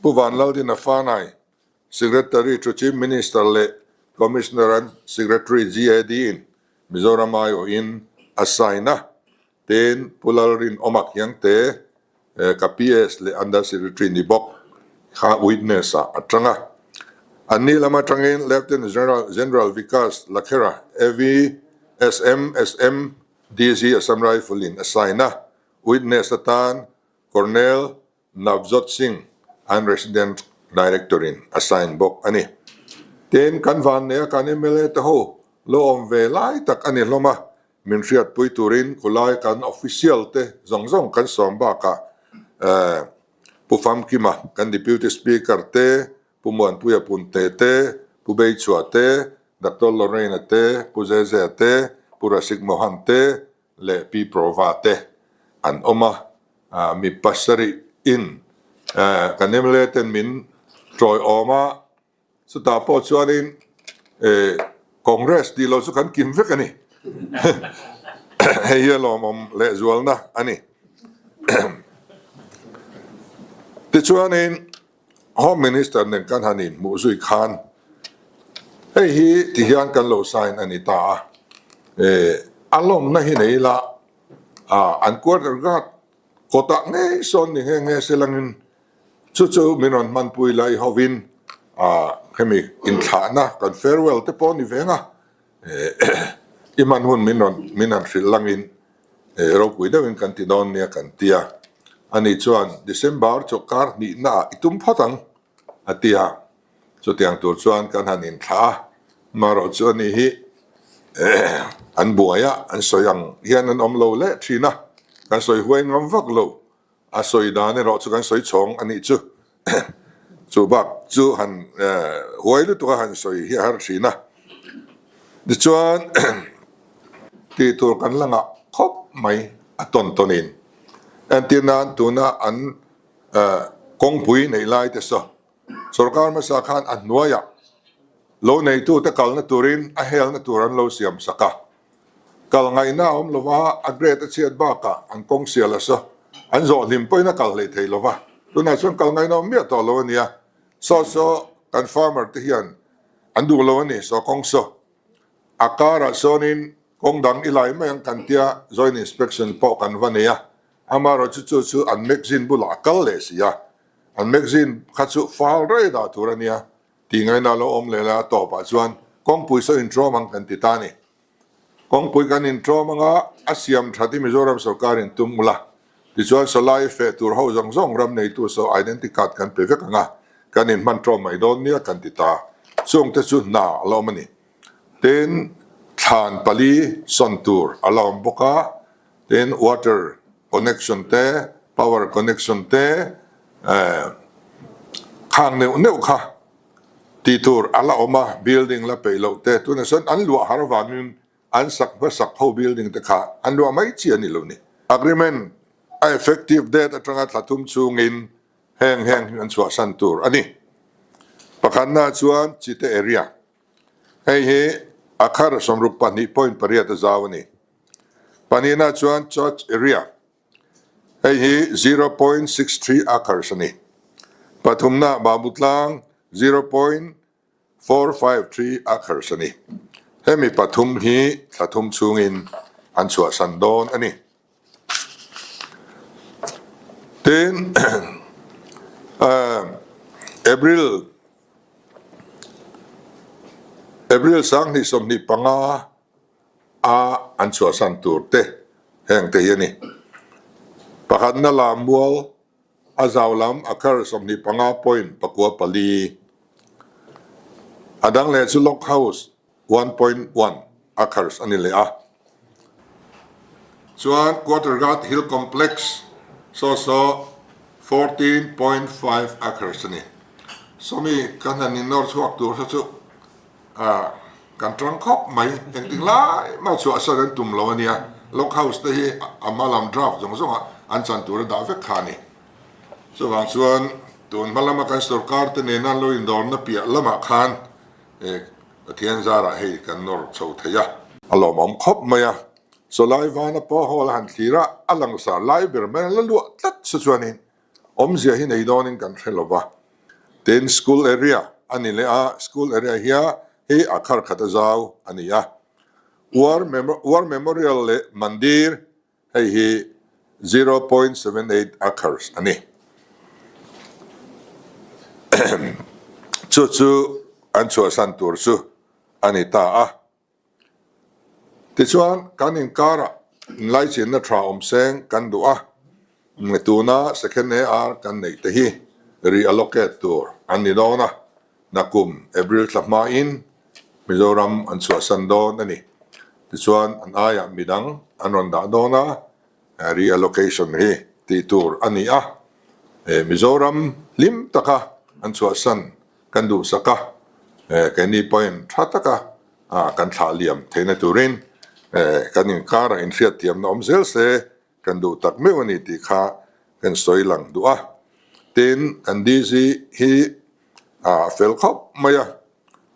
Pu Vanlaldina Fanai, Secretary to Chief Minister leh Commissioner and Secretary GAD-in Mizoram aiawhin a sign a, tin Pu Lalrinawma Khiangte ka PS leh Under Secretary ni bawk kha witness ah a tang a. Anni lam atangin Lieutenant General General Vikas Lakhera, AV, SM, SM, DG Assam Rifle in a sign a, witness atan Colonel Navjot Singh an Resident Director in a sign bawk a ni. Tin, kan vanneia kan mla te ho lo awm ve lai tak a ni hlawm a, min hriatpui turin khulai kan official te zawng zawng kan sawm bakah Pu Famkima kan Deputy Speaker te, Pu Muanpuia Punte te, Pu Beichhua te, Doctor Lorraine-a te, Pu Zezea te, Pu Rasik Mohan te leh Pi Prova te an awm a. Mi pasarih in kan mla ten min tawiawm a, chutah pawh chuanin Congress tih loh chu kan kim vek a ni. Hei hi a lawmawm lehzualna a ni. Tichuanin Home Minister nen kan han inhmuh zui khan hei hi ti hian kan lo sign a ni ta a, a lawmna hi nei ila an quarter guard kawtah ngei sawn ni nghe nghe se langin chu chu min rawn hmanpui lai hovin hemi inthlahna kan farewell te pawh a ni veng a, i hman hun min rawn min han hrilh langin ropui deuhin kan ti dawn nia kan ti a, ani chuan December chawlhkar hnihnaah i tum phawt ang a ti a. Chutiang tur chuan kan han inthlah a, marawh chu ani hi an buai a, an sawi ang hian an awm lo leh thin a, kan sawi huai ngam vak lo, a sawi dan erawh chu kan sawi chhawng a nih chu. Chu bak chu han huai lutuk a han sawi hi a har thin a. Tichuan tih tur kan la ngah khawp mai a tawn tawnin. Entir nan tuna an kawngpui neih lai te saw Sorkar hmasa khan a hnuaiah lo neitute kalna turin a helna tur an lo siam sak a. Kal ngaihna a awm lo va, a grade a chhiat bakah an kawng sial a saw. An zawh hlim pawhin a kal hlei thei lo va. Tunah chuan kal ngaihna awm miah tawh lo a nia. Saw saw kan farmer te hian. An duh lo a ni, saw kawng saw. A karah sawnin kawng dang i lai mai ang kan tia joint inspection pawh kan va nei a, amaherawhchu chu chu an magazine bulah a kal leh si a, an magazine kha chu fal rei dah tur a nia tih ngaihna a lo awm leh lai a tawpah chuan kawngpui saw intrawm ang kan ti ta a ni. Kawngpui kan intrawm anga a siam that hi Mizoram sorkarin tum ula, tichuan sawlai feh tur ho zawng zawng ram neitu saw identity card kan pe vek anga kan inhman trawm mai dawn nia kan ti ta. Chungte chu hna a la awm a ni. Tin, thlan pali sawn tur a la awm bawk a, tin water connection te, power connection te, khang neuh neuh kha tih tur a la awm a, building la peih loh te, tunah sawn an luah har avangin an sak hmasak ho building te kha an luah mai chi a ni lo ni. Agreement a effective date atanga thla thum chungin heng heng hi an chhuahsan tur a ni. Pakhatna chuan Chite area. Hei hi a khar 62.8 a zau a ni. Pahnihna chuan Church area. Hei hi 0.63 acres a ni. Pathumna Babutlang 0.453 acres a ni. Hemi pathum hi thla thum chhungin an chhuahsan dawn a ni. Tin, April April 2025 a an chhuahsan tur te heng te hi a ni. Pakhatna lam mual a zau lam a khar 25 point pakua pali. A dang leh chu Log House 1.1 acres a ni leh a. Chuan Quarter Guard Hill Complex saw saw 14.5 acres a ni. Sawmi kan han innawr chhuak tur kha chu kan tang khawp mai. Engtik lai mah chhuah san an tum lo a nia. Log House te hi a hma lam draft zawng zawngah an chan tur a dah vek kha a ni. Chuvang chuan tun hma lama kan sorkar te nena an lo indawrna piah lamah khan Pathian zarah hei kan nawr chho thei a. A lawmawm khawp mai a, Sawlai vana pawh haw la han thlir a, a langsar lai ber mai a la luah tlat chu chuanin awmzia hi nei dawnin kan hre lo va. Tin, school area a ni leh a, school area hia hi a khar khat a zau a ni a. War War Memorial leh Mandir Hei hi 0.78 acres a ni. Chu chu an chhuahsan tur chu a ni ta a. Tichuan, kan inkarah inlaichinna tha awm seng kan duh a, tuna Second AR kan neih te hi reallocate tur an ni dawn a, nakum April thla hmain Mizoram an chhuahsan dawn a ni. Tichuan an aiah midang an rawn dah dawn a, reallocation hi tih tur a ni a. Mizoram hlim taka an chhuahsan kan duhsak a, keini pawhin tha taka kan thlah liam theihna turin kan inkarah inhriatthiamna awm zel se kan duh tak meuh a ni tih kha kan sawi lang duh a. Tin, kan DC hi a fel khawp mai a,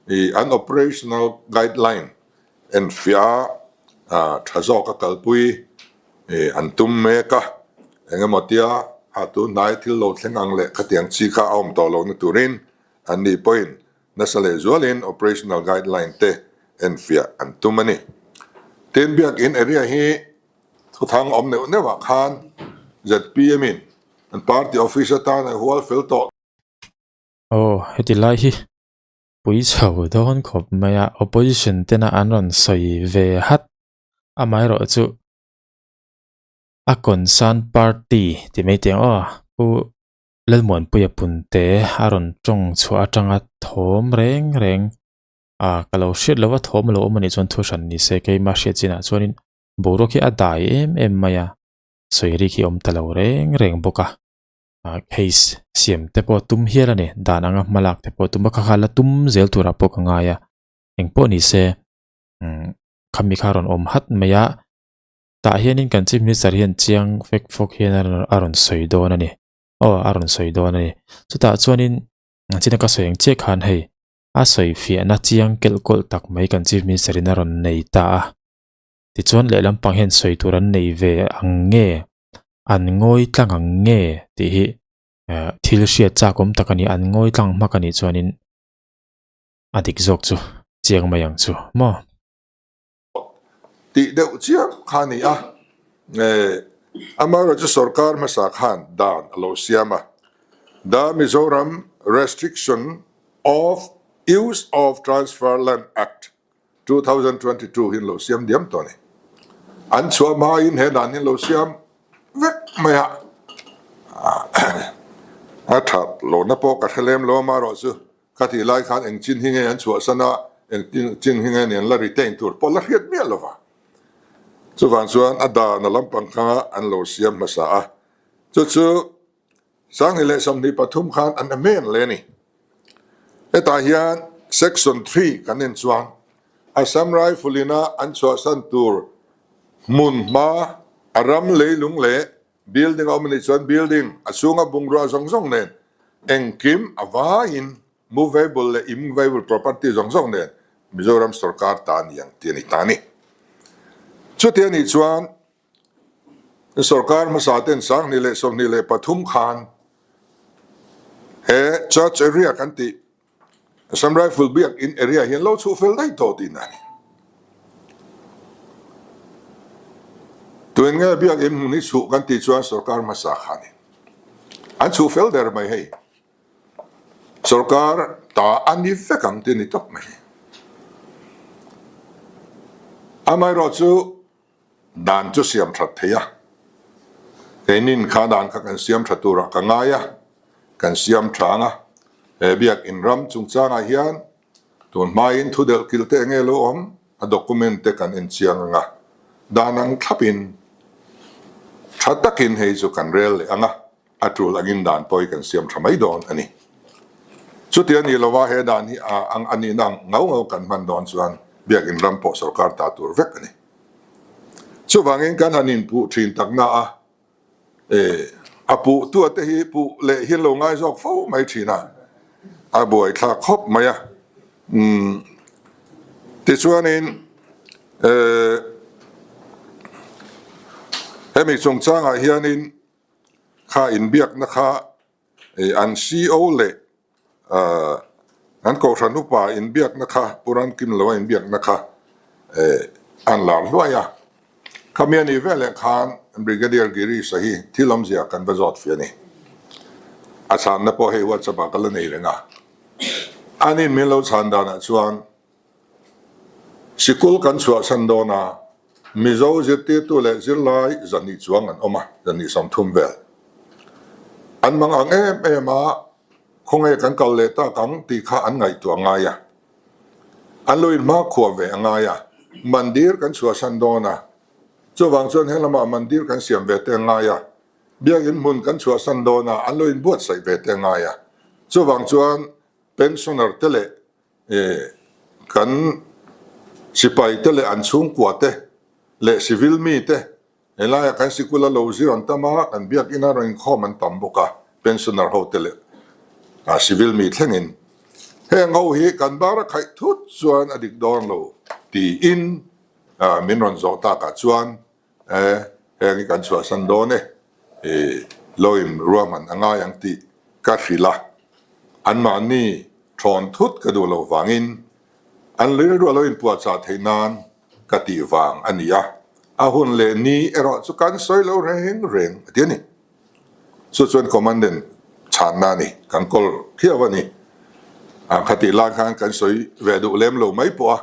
i an operational guideline enfiah a tha zawk a kalpui an tum mek a, engemaw tia a tunhnai thil lo thleng ang leh khatiang chi kha a awm tawh lohna turin an nih pawhin nasa leh zualin operational guideline te enfiah an tum a ni. Tin, biakin area hi Thuthang awm neuh neuh ah khan zpm in an party office atan a hual fel tawh. Aw, heti lai hi pui chho dawn khawp mai a, opposition tena an rawn sawi ve hat. Amaherawh chu a concern party ti mai teh ang aw, Pu Lalmuanpuia Punte a rawn tawng chhuah atanga thawm reng reng a ka lo hriat lova thawm a lo awm a nih chuan thu hran ni se keimah hriat chinah chuanin boruak hi a dai em em mai a, sawi rik hi a awm ta lo reng reng bawk a, ah case siam te pawh a tum hial a ni, dan anga hma lak te pawh a tum a, kha kha la tum zel turah pawh ka ngai a, engpawh ni se umm khami kha a rawn awm hat mai a, tah hianin kan chief minister hian chiang fek fawk hian a rawn sawi dawn a ni, aw a rawn sawi dawn a ni, chutah chuanin china ka sawi ang chiah khan hei a sawi fiahna chiang kelh kawlh tak mai kan chief minister in a rawn nei ta a. Tichuan lehlam pang hian sawi tur an nei ve ang nge, an ngawi tlang ang nge tih hi thil hriat chak awm tak a ni. An ngawi tlang hmak a nih chuanin. A dik zawk chu chiang mai ang chu maw? Tih deuh chiam kha a ni a, amaherawhchu sorkar hmasa khan dan a lo siam a, The Mizoram Restriction of Use of Transfer Land Act, 2022 hi an lo siam diam tawh a ni. An chhuah hmain he dan hi an lo siam vek mai a, a that lohna pawh ka hre lem lo amaherawhchu Ka tih lai khan eng chin hi nge an chhuahsan a, eng chin hi nge ni an la retain tur pawh la hriat miah lo va. Chuvang chuan a dan a lampang kha an lo siam hmasa a, chu chu Sanghnih leh 23 khan an amend leh a ni. Hetah hian Section 3 kan en chuan Assam Rifle ina an chhuahsan tur hmun hma a ram leilung leh Building a awm a nih chuan building a chhunga bungrua zawng zawng nen engkim a vaiin movable leh immovable property zawng zawng nen Mizoram sorkar ta a ni ang tih a ni ta a ni. Chuti a nih chuan sorkar hmasa ten 2023 khan he church area kan tih Assam Rifle biak in area hian lo chhuh fel daih tawh tihna a ni. Tun nge biak in hmun hi chhuh kan tih chuan sorkar hmasa kha a ni. An chhuh fel der mai hei. Sorkar ta a ni vek ang tih a ni tawp mai. Amaherawhchu Dan chu siam that thei a, keinin kha dan kha kan siam tha turah ka ngai a, kan siam tha ang a, he biakin ram chungchangah hian tun hmain thu delh kilh te enge lo awm a document te kan enchiang ang a, dan ang thlapin tha takin hei chu kan rel leh ang a, a tul angin dan pawh hi kan siam tha mai dawn a ni. Chuti a nih lova he dan hi a ang a nihna ang ngau ngau kan hman dawn chuan biakin ram pawh sorkar ta tur vek a ni. Chuvangin kan han inpuh thin takna a, e a puh tua te hi puh leh hi lo ngai zawk fo mai thin a, a buaithlak khawp mai a. Umm tichuanin e hemi chungchangah hianin kha inbiakna kha an CO leh an Kohhran upa inbiakna kha Pu Ramkimloa inbiakna kha an lar hluai a. Khami a nih veleh khan Brigadier Girish-a hi thil awmzia kan va zawt fih a ni. A chhanna pawh hei WhatsApp-ah ka la nei reng a. Anin min lo chhan danah chuan Sikul kan chhuahsan dawn a, Mizo zirtirtu leh zirlai zahnih chuang an awm a, zahnih 30 vel. An mang ang em em a, khawnge kan kal leh tak ang tih kha an ngaihtuah ngai a. An lo inhmakhua ve a ngai a, mandir kan chhuahsan dawn a, chuvang chuan he lamah mandir kan siam ve te a ngai a, biakin hmun kan chhuahsan dawn a, an lo inbuatsaih ve te a ngai a, chuvang chuan pensioner te leh Kan sipai te leh an chhungkua te leh civil mi te helaiah kan sikul a lo zir an tam a, kan biakina rawn inkhawm an tam bawk a, pensioner ho te leh civil mi thlengin heng ho hi kan bar a khaih thut chuan a dik dawn lo tiin min rawn zawh takah chuan E, heng hi kan chhuahsan dawn e, i loin ruahman a ngai ang tih ka hrilh a, anmahni thawn thut ka duh loh vangin an rilru a lo inpuahchah theih nan ka tih vang a ni a, a hun leh ni erawh chu kan sawi lo reng reng a ti a ni. Chu chuan commandant chhanna a ni, kan kawl khiau a ni. A khatih lai khan kan sawi ve duh lem lo mai pawh a.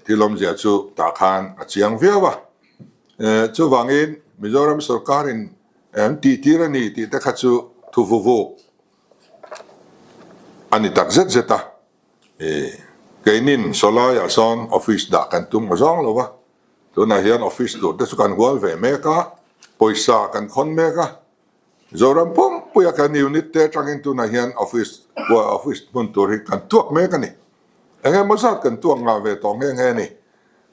Thil awmzia chu tah khan a chiang viau a. Chuvangin Mizoram sorkarin an tihtir a ni tih te kha chu thu vuvuk a ni tak zet zet a. Keinin sawlaiah sawn office dah kan tum zawng lo va, tunah hian office tur te chu kan hual ve mek a, pawisa kan khawn mek a. Zoram pumpuia kan unit te atangin tunah hian office office hmun tur hi kan tuak mek a ni. Eng emaw zat kan tuak ngah ve tawh nghe nghe a ni.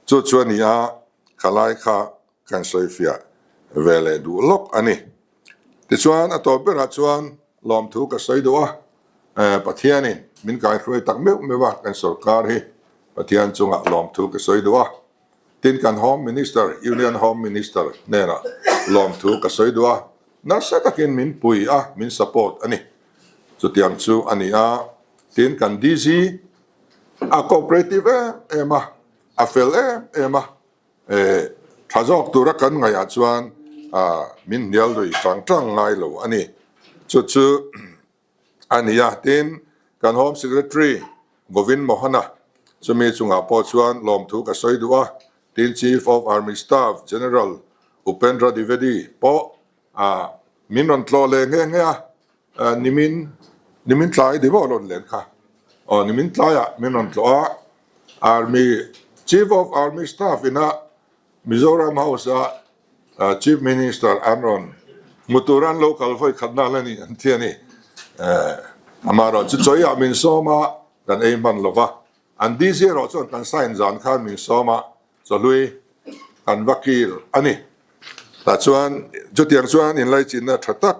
Chu chu a ni a, khalai kha kan sawifiah ve leh duh lawk a ni. Tichuan a tawp berah chuan lawmthu ka sawi duh a, Pathianin min kaihruai tak meuh meuh a kan sorkar hi Pathian chungah lawmthu ka sawi duh a. Tin kan Home Minister, Union Home Minister hnenah lawmthu ka sawi duh a, nasa takin min pui a, min support a ni. Chutiang chu a ni a, tin kan DG A cooperative em em a, a fel em em a, tha zawk tura kan ngaihah chuan min hnial lui tang tang ngai lo a ni. Chu chu a ni a, tin kan Home Secretary Govind Mohana chumi chungah pawh chuan lawmthu ka sawi duh a, tin Chief of Army Staff General Upendra Dwivedi pawh min rawn tlawh leh nghe nghe a, nimin nimin tlai ni maw rawn len kha aw nimin tlaiah min rawn tlawh a, Army Chief of Army Staff ina Mizoram House a Chief Minister an rawn hmu tur an lo kal vawi khat nal a ni an ti a ni. Amaherawh chu chawiah min sawm a, kan ei hman lo va, an DC erawh chuan kan sign zan khan min sawm a, chawhlui kan va kil a ni. Tah chuan chutiang chuan inlaichinna tha tak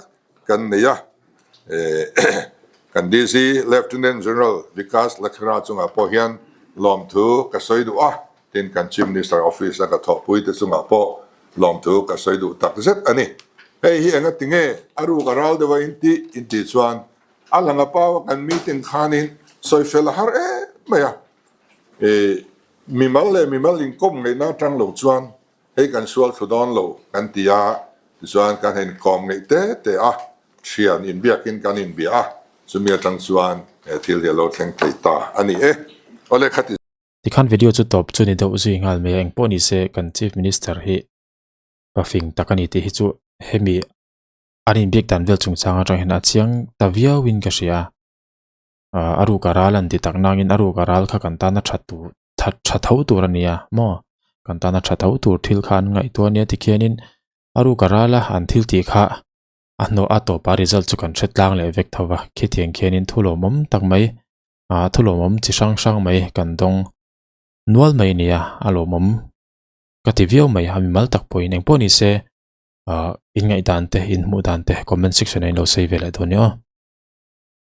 kan nei a, kan DC Lieutenant General Vikas Lakhra chungah pawh hian lawmthu ka sawi duh a, tin kan Chief Minister Office a ka thawhpui te chungah pawh lawmthu ka sawi duh tak zet a ni. Hei hi enga tinge a ruk a ral deuh a intih intih chuan a lang a pau a kan meeting khanin sawifel a har em mai a, mimal leh mimal inkawm ngaihna atang lo chuan Hei kan sual thlu dawn lo kan ti a, tichuan kan han inkawm ngeih te te a, thian inbiakin kan inbia a, chumi atang chuan he thil hi a lo thleng thei ta a ni e. Awle khati. Tikhan video chu tawp chu ni deuh zui nghal mai a, engpawh ni se kan Chief Minister hi pa fing tak a ni tih hi chu hemi an inbiak dan vel chungchang atang hian a chiang ta viau in ka hria a, a ruk a ral an ti tak nangin a ruk a ral kha kan tan a that tur tha tha tho tur a nia maw kan tana tha tho tur thil kha an ngaihtuah ania tikhianin a ruk a ral a an thil tih kha a hnawh a tawpa result chu kan hre tlang leh vek tho va khitiang khianin thu lawmawm tak mai ah thu lawmawm chi hrang hrang mai kan dawng nual mai a nia a lawmawm ka ti viau mai a mimal tak pawhin engpawh ni se ah inngaihdan te inhmuh dan te comment section ah in lo sawi ve leh dawn nia aw.